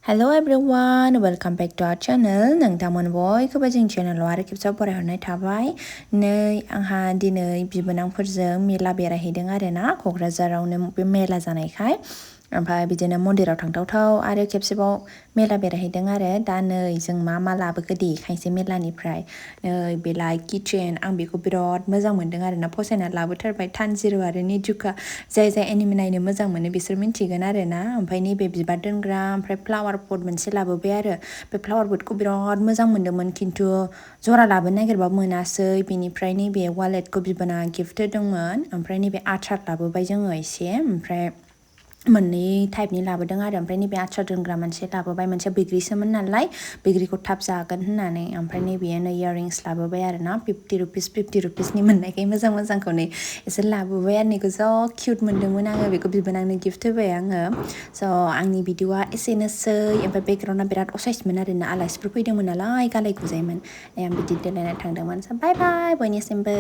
Hello everyone, welcome back to our channel. Nwngtang bयखौबो जों channel आरो खेबसेयाव बरायहरनाय थाबाय। नै आंहा दिनै बिबोनांफोरजों मेला बेरायहैदों आरो ना क'क्राझारावनो बे मेला जानायखाय ओमफ्राय बिदिनो मन्दिराव थांथावथाव आरो खेबसेबाव मेला बेरायहैदों आरो दा नै जों मा लाबोखो देखायसै मेलानिफ्राय नै बेलाय किचेन आं बेखौ बिराद मोजां मोनदों आरो ना फसायना लाबोथारबाय तानजिर आरो निजुका जाय एनिमे नायनो मोजां मोनो बिसोर मिन्थिगोन आरो ना ओमफ्राय नैबे बिबार दोनग्रा ओमफ्राय फ्लावर पट मोनसे लाबोबाय आरो बे फ्लावर पटखौ बिराद मोजां मोनदोंमोन खिन्थु जरा लाबोनो नागिरबाबो मोनासै बिनिफ्राय नैबे वालेटखौ बिबोना गिफ्ट होदोंमोन ओमफ्राय नैबे आचार लाबोबाय जोङो एसे ओमफ्राय मोननै टाइपनि लाबोदों आरो ओमफ्राय नैबे आचार दोनग्रा मोनसे लाबोबाय मोनसे बैग्रिसोमोन नालाय बैग्रिखौ थाब जागोन होननानै ओमफ्राय नैबेयो नै इयारिंस लाबोबाय आरो ना 50 रुपिसनि मोननायखाय मोजांखौ नै एसे लाबोबाय आरो नैखौ जा किउट मोनदोंमोन आङो बेखौ बिबोनांनो गिफ्ट होबाय आङो स' आंनि भिडिअआ एसेनोसै ओमफ्राय बेकग्राउन्डआ बिराद असाइसमोन आरो ना आलासिफोर फैदोंमोन नालाय गालाय गुजायमोन आं बिदि देलायना थांदोंमोन स' बाय बाय बयनिसिमबो